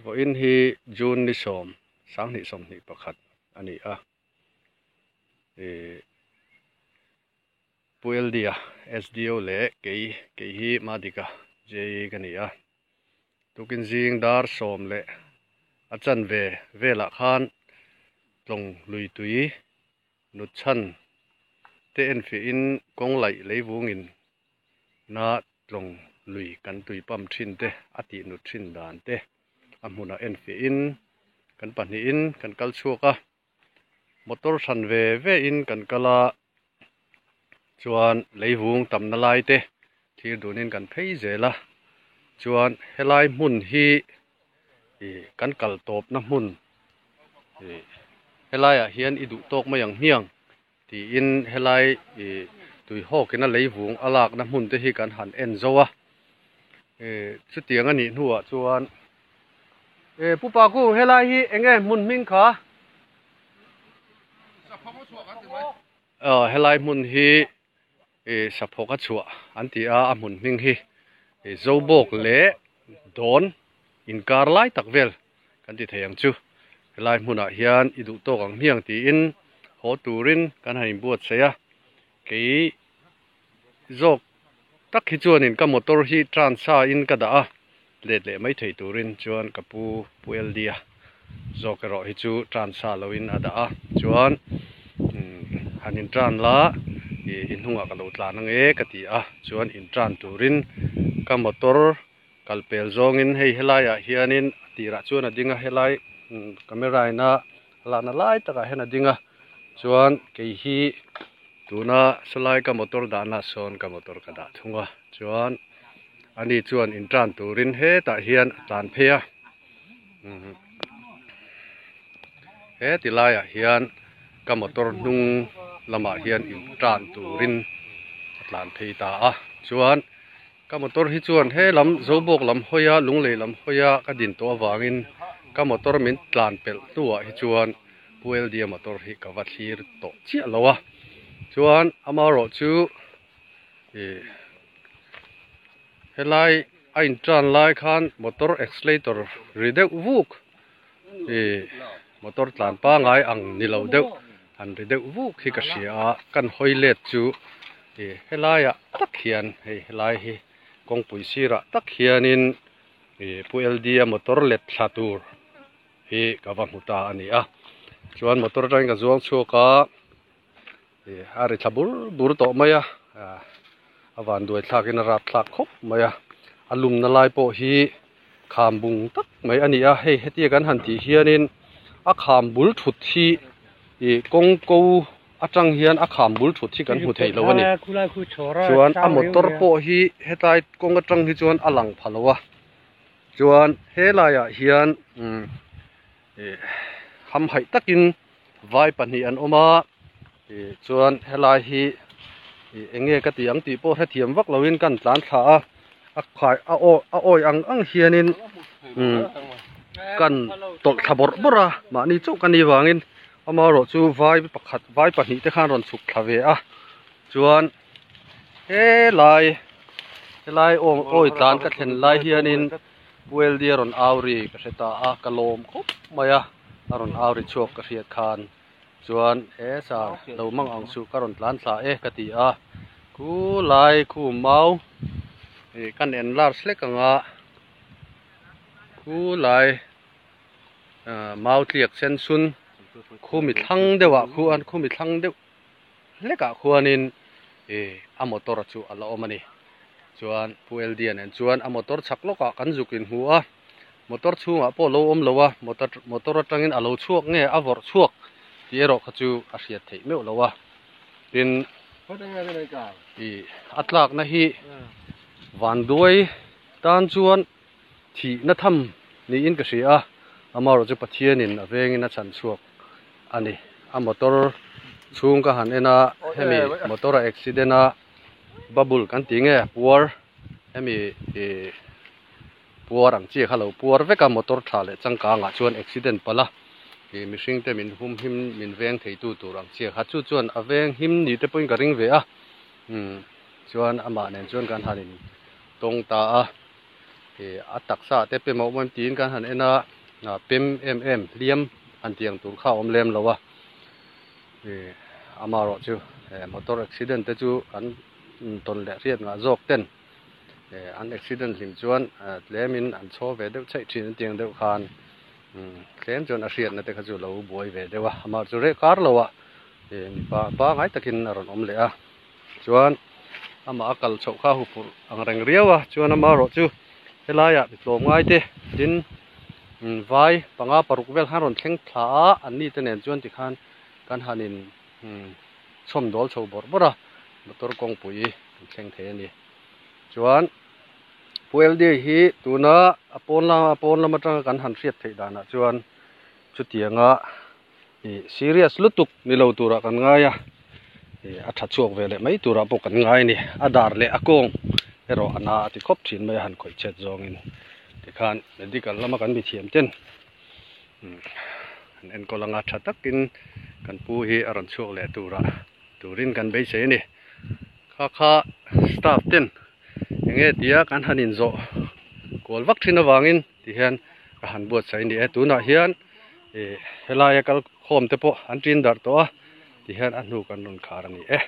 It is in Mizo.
Vawiin hi June ni sawm sanghnih sawmhnih pakhat a ni a, ih Pu Eldia SDO leh kei kei hi Madika JE ka ni a. Tukin zing dar sawm leh a chanve velah khan tlawng lui tui nut chhan te enfiahin kawng laih leivungin na tlawng lui kan tui pump thin te a tih nut thin dan te a hmunah enfiahin kan pahnihin kan kal chhuak a, motor hran ve ve in kan kal a chuan leivung tamna lai te thlir dunin kan phei zel a chuan helai hmun hi ih kan kal tawpna hmun ih helaiah hian i duh tawk mai ang hmiang tiin helai ih tui hawkina leivung a lakna hmun te hi kan han en zo a ih chutiang a nih hnuah chuan eh pu Paku helai hi eng nge hmun hming kha? Aw helai hmun hi ih saphawk a chhuah an ti a a hmun hming hi ih Zobawk leh Dawn inkar lai tak vel kan ti thei ang chu. Helai hmunah hian i duh tawk ang hmiang tiin haw turin kan han inbuatsaih a, kei zawk tak hi chuanin ka motor hi transa in ka dah a, let leh mai thei turin chuan ka pu Pu Eldia zawk erawh hi chu transa loin a dah a, chuan han in tran la ih i hnungah ka lo tlan ange ka ti a, chuan in tran turin ka motor kal pel zawngin hei helaiah hianin a tirah chuan a ding a helai camera ina a lakna lai takah hian a ding a chuan kei hi tuna sawlai ka motor dahna sawn ka motor ka dah thung a chuan ani chuan in tan turin hetah hian a tlan phei a he ti laiah hian ka motor hnung lamah hian in tan turin a tlan phei ta a chuan. Ka motor hi chuan he lam Zobawk lam hawi a, Lunglei lam hawi a ka din tawh avangin ka motor min tlan pelh hnuah hi chuan Pu Eldia motor hi ka va thlir tawh chiah lo a. Chuan amaherawh chu ih helai a intan lai khan motor accelerator ri deuh vuk ih motor tlan pangai ang ni lo deuh han ri deuh vuk hi ka hria a, kan hawi let chu Ih helaiah tak hian hei helai hi kawngpui sirah tak hianin ih Pu LD-a motor let thla tur hi ka va hmu ta a ni a chuan motor atangin ka zuang chhuak a ih a ri thla bur bur tawh mai a a van duai thlakin a rap thlak khawp mai a a lumna lai pawh hi kham bung tak mai a ni a hei hetia kan han tih hianin a kham bul thut hi ih kawng ko atang hian a kham bul thut hi kan hmu thei lo a ni chuan a motor pawh hi hetlai kawng atang hi chuan a lang pha lo a chuan helaiah hian umm ih hamhaih takin vai pahnih an awm a ih chuan helai hi ih eng nge ka tih ang tih pawh hrethiam vak loin kan tlan thla a a khai a aw a awi ang ang hianin umm kan tawlh thla bawrh bawrh a mahni chauh ka nih vangin amaherawh chu vai pakhat vai pahnih te khan rawn chhuk thla ve a chuan helai helai aw awi tlan ka thlen lai hianin Pueldia rawn au ri ka hre ta a ka lawm khawp mai a a rawn au ri chhuak ka hriat khan chuan he sa lo mang ang suh ka rawn tlan thla e ka ti a khu lai khu mau ih kan en large hlek ang a khu lai ah mau tliak sen sun khu mi thlang deuh ah khuan khu mi thlang deuh hlekah khuanin ih a motor chu a la awm a ni chuan Pu Eldia nen chuan a motor chhak lawkah kan zuk inhmu a motor chhungah pawh a lo awm lo a motor motor atangin a lo chhuak nge a vawrh chhuak tih erawh kha chu a hriat theih meuh lo a tin ih a tlakna hi vanduai tan chuan thihna tham niin ka hria a amaherawh chu Pathianin a vengin a chhan chhuak a ni a motor chhung ka han en a hemi motor a accident a bubble kan tih nge puar hemi ih puar ang chi kha lo puar vek a motor tha leh changkang ah chuan accident palh a ih mihring te min hum him min veng thei tu tur ang chi kha chu chuan a veng him ni te pawhin ka ring ve a umm chuan amah nen chuan kan han in tawng ta a ih a taksa te pe mauh maw tiin kan han en a. pem em em hliam han tiang tur kha a awm lem lo a ih amaherawh chu motor accident te chu an tawn leh hriat ngah zawk ten an accident hlim chuan tlemin an chhaw ve deuh chheih thin an tiang deuh khan tlem chuan a hriatna te kha chu lo buai ve deuh a amaherawh chu reh kar lo ah mipa pangai takin a rawn awm leh a chuan amah a kal chhoh kha huphurh ang reng riau a chuan amaherawh chu helaiah mi tlawm ngai te tin vai panga paruk vel khan rawn thleng thla a an ni te nen chuan tikhan kan han in chhawm dawl chho bawrh bawrh a motor kawngpui kan thleng thei a ni chuan Pu L_D hi tuna a pawn lama pawn lam atanga kan han hriat theih danah chuan chutianga ih serious lutuk ni lo turah kan ngai a ih a tha chhuak ve leh mai turah pawh kan ngai a ni a dar leh a kawng erawh a na a ti khawp thin mai a han khawih chhet zawngin tikhan medical lama kan mithiam ten an enkawl anga tha takin kan pu hi a rawn chhuak leh turah turin kan beisei a ni kha kha staff ten enge tia kan han inzawh kual vak thin avangin tihian ka han buatsaih a ni e tunah hian ih helaia kal khawm te pawh an tin darh tawh a tihian a hnu kan rawn khar a ni e.